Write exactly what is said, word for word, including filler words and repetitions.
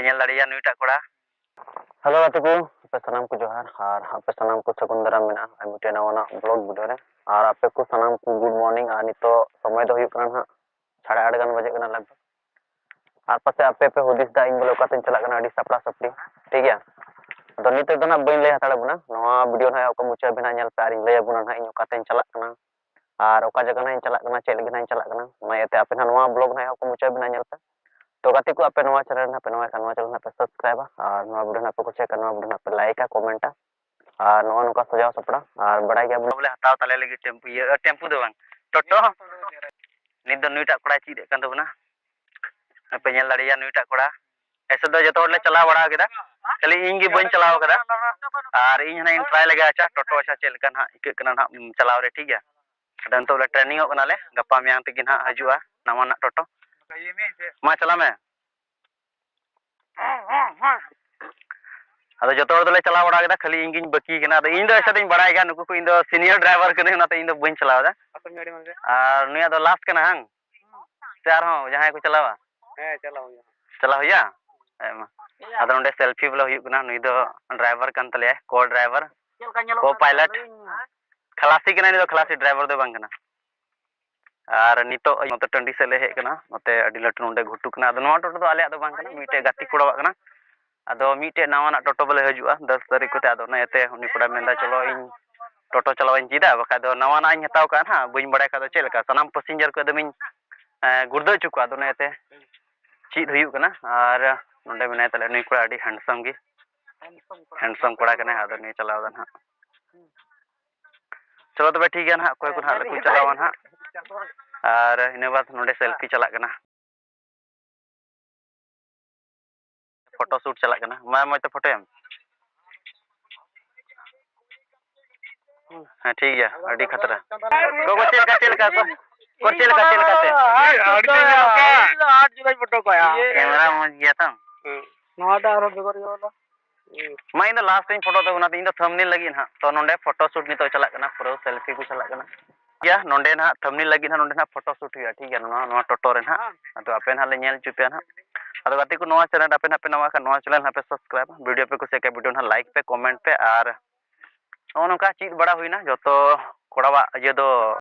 ᱧᱮᱞ ᱫᱟᱲᱮᱭᱟᱭᱟ ᱱᱩᱭᱴᱟᱜ ᱠᱚᱲᱟ᱾ ᱦᱮᱞᱳ ᱜᱟᱛᱮ ᱠᱚ, ᱟᱯᱮ ᱥᱟᱱᱟᱢ ᱠᱚ ᱡᱚᱦᱟᱨ ᱟᱨ ᱟᱯᱮ ᱥᱟᱱᱟᱢ ᱠᱚ ᱥᱟᱹᱜᱩᱱ ᱫᱟᱨᱟᱢ ᱢᱮᱱᱟᱜᱼᱟ ᱟᱨ ᱢᱤᱫᱴᱮᱱ ᱱᱟᱣᱟᱱᱟᱜ ᱵᱞᱚᱜ ᱵᱷᱤᱰᱤᱭᱳ ᱨᱮ᱾ ᱟᱨ ᱟᱯᱮ ᱠᱚ ᱥᱟᱱᱟᱢ ᱠᱚ ᱜᱩᱰ ᱢᱚᱨᱱᱤᱝ᱾ ᱟᱨ ᱱᱤᱛᱚᱜ ᱥᱚᱢᱚᱭ ᱫᱚ ᱦᱩᱭᱩᱜ ᱠᱟᱱᱟ ᱱᱟᱦᱟᱜ ᱥᱟᱲᱮ ᱟᱴ ᱜᱟᱱ ᱵᱟᱡᱮ ᱠᱟᱱᱟ ᱞᱟᱜᱽ ᱵᱷᱟᱜᱽ᱾ ᱟᱨ ᱯᱟᱥᱮ ᱟᱯᱮ ᱯᱮ ᱦᱩᱫᱤᱥ ᱫᱟ ᱤᱧ ᱵᱚᱞᱮ ᱚᱠᱟᱛᱮᱧ ᱪᱟᱞᱟᱜ ᱠᱟᱱᱟ ᱟᱹᱰᱤ ᱥᱟᱯᱲᱟ ᱥᱟᱯᱲᱤ, ᱴᱷᱤᱠ ᱜᱮᱭᱟ? ᱟᱫᱚ ᱱᱤᱛᱚᱜ ᱫᱚ ᱱᱟᱦᱟᱜ ᱵᱟᱹᱧ ᱞᱟᱹᱭ ᱦᱟᱛᱟᱲ ᱟᱵᱚᱱᱟ, ᱱᱚᱣᱟ ᱵᱷᱤᱰᱤᱭᱳ ᱱᱟᱦᱟᱜ ᱚᱠᱟ ᱢᱩᱪᱟᱹᱫ ᱦᱟᱹᱵᱤᱡ ᱱᱟᱦᱟᱜ ᱧᱮᱞ ᱯᱮ ᱟᱨᱤᱧ ᱞᱟᱹᱭ ᱟᱵᱚᱱᱟ ᱱᱟᱦᱟᱜ ᱤᱧ ᱚᱠᱟᱛᱮᱧ ᱪᱟᱞᱟᱜ ᱠᱟᱱᱟ ᱟᱨ ᱚᱠᱟ ᱡᱟᱭᱜᱟ ᱱᱟᱦᱟᱜ ᱤᱧ ᱪᱟᱞᱟᱜ ᱠᱟᱱᱟ, ᱪᱮᱫ ᱞᱟᱹᱜᱤᱫ ᱱᱟᱦᱟᱜ ᱤᱧ ᱪᱟᱞᱟᱜ ᱠᱟᱱᱟ᱾ ᱚᱱᱟ ᱤᱭᱟᱹᱛᱮ ᱟᱯᱮ ᱱᱟᱦᱟᱜ ᱱᱚᱣᱟ ᱵᱞᱚᱜ ᱱᱟᱦᱟᱜ ᱮᱦᱚᱵ ᱠᱷᱚᱱ ᱢᱩᱪᱟᱹᱫ ᱦᱟᱹᱵᱤᱡ ᱱᱟᱦᱟᱜ ᱧᱮᱞ ᱯᱮ᱾ ᱛᱚ ᱜᱟᱛᱮ ᱠᱚ, ᱟᱯᱮ ᱱᱚᱣᱟ ᱪᱮᱱᱮᱞ ᱨᱮ ᱱᱟᱦᱟᱜ ᱯᱮ ᱱᱟᱣᱟ ᱠᱷᱟᱱ ᱱᱚᱣᱟ ᱪᱮᱱᱮᱞ ᱱᱟᱦᱟᱜ ᱯᱮ ᱥᱟᱵᱥᱠᱨᱟᱭᱤᱵᱟ ᱟᱨ ᱱᱚᱣᱟ ᱵᱷᱤᱰᱤᱭᱳ ᱱᱟᱦᱟᱜ ᱯᱮ ᱠᱩᱥᱤᱭᱟᱜ ᱠᱷᱟᱱ ᱱᱚᱣᱟ ᱵᱷᱤᱰᱤᱭᱳ ᱱᱟᱦᱟᱜ ᱯᱮ ᱞᱟᱭᱤᱠᱟ, ᱠᱚᱢᱮᱱᱴᱟ᱾ ᱟᱨ ᱱᱚᱜᱼᱚ ᱱᱚᱝᱠᱟ ᱥᱟᱡᱟᱣ ᱥᱟᱯᱲᱟᱣ ᱟᱨ ᱵᱟᱲᱟᱭ ᱜᱮᱭᱟ ᱵᱚᱱ ᱵᱚᱞᱮ ᱦᱟᱛᱟᱣ ᱛᱟᱞᱮ ᱞᱟᱹᱜᱤᱫ ᱴᱮᱢᱯᱩ, ᱤᱭᱟᱹ, ᱴᱮᱢᱯᱩ ᱫᱚ ᱵᱟᱝ, ᱴᱳᱴᱳ᱾ ᱱᱤᱛ ᱫᱚ ᱱᱩᱭᱴᱟᱜ ᱠᱚᱲᱟᱭ ᱪᱮᱫ ᱮᱫ ᱠᱟᱱ ᱛᱟᱵᱚᱱᱟ᱾ ᱟᱯᱮ ᱧᱮᱞ ᱫᱟᱲᱮᱭᱟᱭᱟ ᱱᱩᱭᱴᱟᱜ ᱠᱚᱲᱟ᱾ ᱮᱥᱮ ᱫᱚ ᱡᱚᱛᱚ ᱦᱚᱲ ᱞᱮ ᱪᱟᱞᱟᱣ ᱵᱟᱲᱟ ᱠᱮᱫᱟ, ᱠᱷᱟᱹᱞᱤ ᱤᱧ ᱜᱮ ᱵᱟᱹᱧ ᱪᱟᱞᱟᱣ ᱠᱟᱫᱟ᱾ ᱟᱨ ᱤᱧ ᱦᱚᱸ ᱱᱟᱜ ᱤᱧ ᱴᱨᱟᱭ ᱞᱮᱜᱟ, ᱟᱪᱪᱷᱟ ᱴᱳᱴᱳ, ᱟᱪᱪᱷᱟ ᱪᱮᱫ ᱞᱮᱠᱟ ᱱᱟᱜ ᱟᱹᱭᱠᱟᱹᱜ ᱠᱟᱱᱟ ᱱᱟᱜ ᱪᱟᱞᱟᱣ ᱨᱮ, ᱴᱷᱤᱠ ᱜᱮᱭᱟ? ᱟᱫᱚ ᱱᱤᱛᱚᱜ ᱞᱮ ᱴᱨᱮᱱᱤᱝ ᱚᱜ ᱠᱟᱱᱟᱞᱮ, ᱜᱟᱯᱟ ᱢᱮᱭᱟᱝ ᱛᱮᱜᱮ ᱱᱟᱜ ᱦᱤᱡᱩᱜᱼᱟ ᱱᱟᱣᱟᱱᱟᱜ ᱴᱳᱴᱳ᱾ ᱢᱟ ᱪᱟᱞᱟᱜ ᱢᱮ᱾ ᱟᱫᱚ ᱡᱚᱛᱚ ᱦᱚᱲ ᱫᱚᱞᱮ ᱪᱟᱞᱟᱣ ᱵᱟᱲᱟ ᱠᱮᱫᱟ, ᱠᱷᱟᱹᱞᱤ ᱤᱧ ᱜᱤᱧ ᱵᱟᱹᱠᱤ ᱠᱟᱱᱟ᱾ ᱟᱫᱚ ᱤᱧ ᱫᱚ ᱮᱥᱮ ᱫᱚᱧ ᱵᱟᱲᱟᱭ ᱜᱮᱭᱟ, ᱱᱩᱠᱩ ᱠᱚ, ᱤᱧ ᱫᱚ ᱥᱤᱱᱤᱭᱟᱨ ᱰᱨᱟᱭᱵᱷᱟᱨ ᱠᱟᱹᱱᱟᱹᱧ, ᱚᱱᱟᱛᱮ ᱤᱧ ᱫᱚ ᱵᱟᱹᱧ ᱪᱟᱞᱟᱣ ᱮᱫᱟ᱾ ᱟᱨ ᱱᱩᱭᱟᱜ ᱫᱚ ᱞᱟᱥᱴ ᱠᱟᱱᱟ ᱦᱟᱝ? ᱥᱮ ᱟᱨᱦᱚᱸ ᱡᱟᱦᱟᱸᱭ ᱠᱚ ᱪᱟᱞᱟᱣᱟ? ᱦᱮᱸ, ᱪᱟᱞᱟᱣ ᱦᱩᱭᱩᱜᱼᱟ᱾ ᱪᱟᱞᱟᱣ ᱦᱩᱭᱩᱜᱼᱟ? ᱦᱮᱸ ᱢᱟ᱾ ᱟᱫᱚ ᱱᱚᱸᱰᱮ ᱥᱮᱞᱯᱷᱤ ᱵᱚᱞᱮ ᱦᱩᱭᱩᱜ ᱠᱟᱱᱟ, ᱱᱩᱭ ᱫᱚ ᱰᱨᱟᱭᱵᱷᱟᱨ ᱠᱟᱱ ᱛᱟᱞᱮᱭᱟᱭ, ᱠᱳ ᱰᱨᱟᱭᱵᱷᱟᱨ, ᱠᱳ ᱯᱟᱭᱞᱚᱴ᱾ ᱠᱷᱟᱞᱟᱥᱤ ᱠᱟᱱᱟᱭ ᱱᱩᱭ ᱫᱚ, ᱠᱷᱟᱞᱟᱥᱤ ᱰᱨᱟᱭᱵᱷᱟᱨ ᱫᱚ ᱵᱟᱝ ᱠᱟᱱᱟ᱾ ᱟᱨ ᱱᱤᱛᱚᱜ ᱱᱚᱛᱮ ᱴᱟᱺᱰᱤ ᱥᱮᱫ ᱞᱮ ᱦᱮᱡ ᱟᱠᱟᱱᱟ, ᱱᱚᱛᱮ ᱟᱹᱰᱤ ᱞᱟᱹᱴᱩ ᱱᱚᱸᱰᱮ ᱜᱷᱩᱴᱩ ᱠᱟᱱᱟ᱾ ᱟᱫᱚ ᱱᱚᱣᱟ ᱴᱳᱴᱳ ᱫᱚ ᱟᱞᱮᱭᱟᱜ ᱫᱚ ᱵᱟᱝ ᱠᱟᱱᱟ, ᱢᱤᱫᱴᱮᱡ ᱜᱟᱛᱮ ᱠᱚᱲᱟᱣᱟᱜ ᱠᱟᱱᱟ᱾ ᱟᱫᱚ ᱢᱤᱫᱴᱮᱡ ᱱᱟᱣᱟᱱᱟᱜ ᱴᱳᱴᱳ ᱵᱚᱞᱮ ᱦᱤᱡᱩᱜᱼᱟ ᱫᱚᱥ ᱛᱟᱹᱨᱤᱠᱷ ᱠᱚᱛᱮ, ᱟᱫᱚ ᱚᱱᱟ ᱤᱭᱟᱹᱛᱮ ᱩᱱᱤ ᱠᱚᱲᱟᱭ ᱢᱮᱱᱫᱟ, "ᱪᱚᱞᱚ ᱤᱧ ᱴᱳᱴᱳ ᱪᱟᱞᱟᱣ ᱤᱧ ᱪᱮᱫᱟ, ᱵᱟᱠᱷᱟᱡ ᱫᱚ ᱱᱟᱣᱟᱱᱟᱜ ᱤᱧ ᱦᱟᱛᱟᱣ ᱠᱟᱜᱼᱟ ᱱᱟᱦᱟᱜ, ᱵᱟᱹᱧ ᱵᱟᱲᱟᱭ ᱠᱷᱟᱡ ᱫᱚ ᱪᱮᱫ ᱞᱮᱠᱟ?" ᱥᱟᱱᱟᱢ ᱯᱮᱥᱮᱧᱡᱟᱨ ᱠᱚ ᱮᱠᱫᱚᱢᱤᱧ, ᱮᱸ, ᱜᱩᱲᱫᱟᱹ ᱦᱚᱪᱚ ᱠᱚᱣᱟ᱾ ᱟᱫᱚ ᱚᱱᱟ ᱤᱭᱟᱹᱛᱮ ᱪᱮᱫ ᱦᱩᱭᱩᱜ ᱠᱟᱱᱟ᱾ ᱟᱨ ᱱᱚᱸᱰᱮ ᱢᱮᱱᱟᱭ ᱛᱟᱞᱮ ᱱᱩᱭ ᱠᱚᱲᱟ, ᱟᱹᱰᱤ ᱦᱮᱱᱰᱥᱟᱢ ᱜᱮ, ᱦᱮᱱᱰᱥᱟᱢ ᱠᱚᱲᱟ ᱠᱟᱱᱟᱭ᱾ ᱟᱫᱚ ᱱᱩᱭ ᱪᱟᱞᱟᱣ ᱫᱟ ᱱᱟᱦᱟᱜ᱾ ᱪᱚᱞᱚ ᱛᱚᱵᱮ ᱴᱷᱤᱠ ᱜᱮᱭᱟ ᱱᱟᱦᱟᱜ, ᱚᱠᱚᱭ ᱠᱚ ᱱᱟᱦᱟᱜ ᱞᱮ ᱠᱚ ᱪᱟᱞᱟᱣᱟ ᱱᱟᱦᱟᱜ᱾ ᱟᱨ ᱤᱱᱟᱹ ᱵᱟᱫ ᱱᱚᱸᱰᱮ ᱥᱮᱞᱯᱷᱤ ᱪᱟᱞᱟᱜ ᱠᱟᱱᱟ᱾ ᱯᱷᱳᱴᱳ ᱥᱩᱴ ᱪᱟᱞᱟᱜ ᱠᱟᱱᱟ, ᱢᱟ ᱢᱚᱡᱽ ᱛᱮ ᱯᱷᱳᱴᱳᱭᱟᱢ᱾ ᱦᱮᱸ, ᱴᱷᱤᱠ ᱜᱮᱭᱟ, ᱟᱹᱰᱤ ᱠᱷᱟᱛᱨᱟ᱾ ᱜᱚᱜᱚ, ᱪᱮᱫ ᱞᱮᱠᱟ, ᱪᱮᱫ ᱞᱮᱠᱟ ᱠᱚ? ᱠᱚ ᱪᱮᱫ ᱞᱮᱠᱟ, ᱪᱮᱫ ᱞᱮᱠᱟ ᱛᱮ? ᱟᱹᱰᱤ ᱫᱤᱱ ᱧᱮᱞ ᱠᱟᱜ᱾ ᱤᱧ ᱫᱚ ᱟᱴ ᱡᱚᱱᱟᱧ ᱯᱷᱳᱴᱳ ᱠᱚᱣᱟ᱾ ᱠᱮᱢᱮᱨᱟ ᱢᱚᱡᱽ ᱜᱮᱭᱟ ᱛᱚ? ᱦᱩᱸ᱾ ᱱᱚᱣᱟ ᱫᱚ ᱟᱨᱦᱚᱸ ᱵᱮᱜᱚᱨ ᱜᱮ ᱵᱚᱞᱚ᱾ ᱦᱩᱸ᱾ ᱢᱟ, ᱤᱧ ᱫᱚ ᱞᱟᱥᱴ ᱨᱤᱧ ᱯᱷᱳᱴᱳ ᱛᱟᱵᱚᱱᱟ, ᱤᱧ ᱫᱚ ᱛᱷᱟᱢᱵᱱᱮᱞ ᱞᱟᱹᱜᱤᱫ ᱦᱟᱸᱜ᱾ ᱛᱚ, ᱱᱚᱸᱰᱮ ᱯᱷᱳᱴᱳ ᱥᱩᱴ ᱱᱤᱛᱚᱜ ᱪᱟᱞᱟᱜ ᱠᱟᱱᱟ, ᱯᱩᱨᱟᱹ ᱥᱮᱞᱯᱷᱤ ᱠᱚ ᱪᱟᱞᱟᱜ ᱠᱟᱱᱟ᱾ ᱴᱷᱤᱠ ᱜᱮᱭᱟ, ᱱᱚᱸᱰᱮ ᱱᱟᱦᱟᱜ ᱛᱷᱟᱢᱵᱱᱮᱞ ᱞᱟᱹᱜᱤᱫ ᱦᱟᱸᱜ, ᱱᱚᱸᱰᱮ ᱱᱟᱦᱟᱜ ᱯᱷᱳᱴᱳ ᱥᱩᱴ ᱦᱩᱭᱩᱜᱼᱟ, ᱴᱷᱤᱠ ᱜᱮᱭᱟ, ᱱᱚᱣᱟ, ᱱᱚᱣᱟ ᱴᱳᱴᱳ ᱨᱮ ᱱᱟᱦᱟᱜ᱾ ᱟᱫᱚ ᱟᱯᱮ ᱱᱟᱦᱟᱜ ᱞᱮ ᱧᱮᱞ ᱦᱚᱪᱚ ᱯᱮᱭᱟ ᱱᱟᱦᱟᱜ᱾ ᱟᱫᱚ ᱜᱟᱛᱮ ᱠᱚ, ᱱᱚᱣᱟ ᱪᱮᱱᱮᱞ ᱟᱯᱮ ᱱᱟᱦᱟᱜ ᱯᱮ ᱱᱟᱣᱟ ᱠᱷᱟᱱ, ᱱᱚᱣᱟ ᱪᱮᱱᱮᱞ ᱱᱟᱦᱟᱜ ᱯᱮ ᱥᱟᱵᱥᱠᱨᱟᱭᱤᱵᱟ᱾ ᱵᱷᱤᱰᱤᱭᱳ ᱯᱮ ᱠᱩᱥᱤᱭᱟᱜ ᱠᱷᱟᱱ ᱵᱷᱤᱰᱤᱭᱳ ᱱᱟᱦᱟᱜ ᱞᱟᱭᱤᱠ ᱯᱮ, ᱠᱚᱢᱮᱱᱴ ᱯᱮ᱾ ᱟᱨ ᱱᱚᱜᱼᱚ ᱱᱚᱝᱠᱟ ᱪᱮᱫ ᱵᱟᱲᱟ ᱦᱩᱭᱱᱟ ᱡᱚᱛᱚ ᱠᱚᱲᱟᱣᱟᱜ ᱤᱭᱟᱹ ᱫᱚ᱾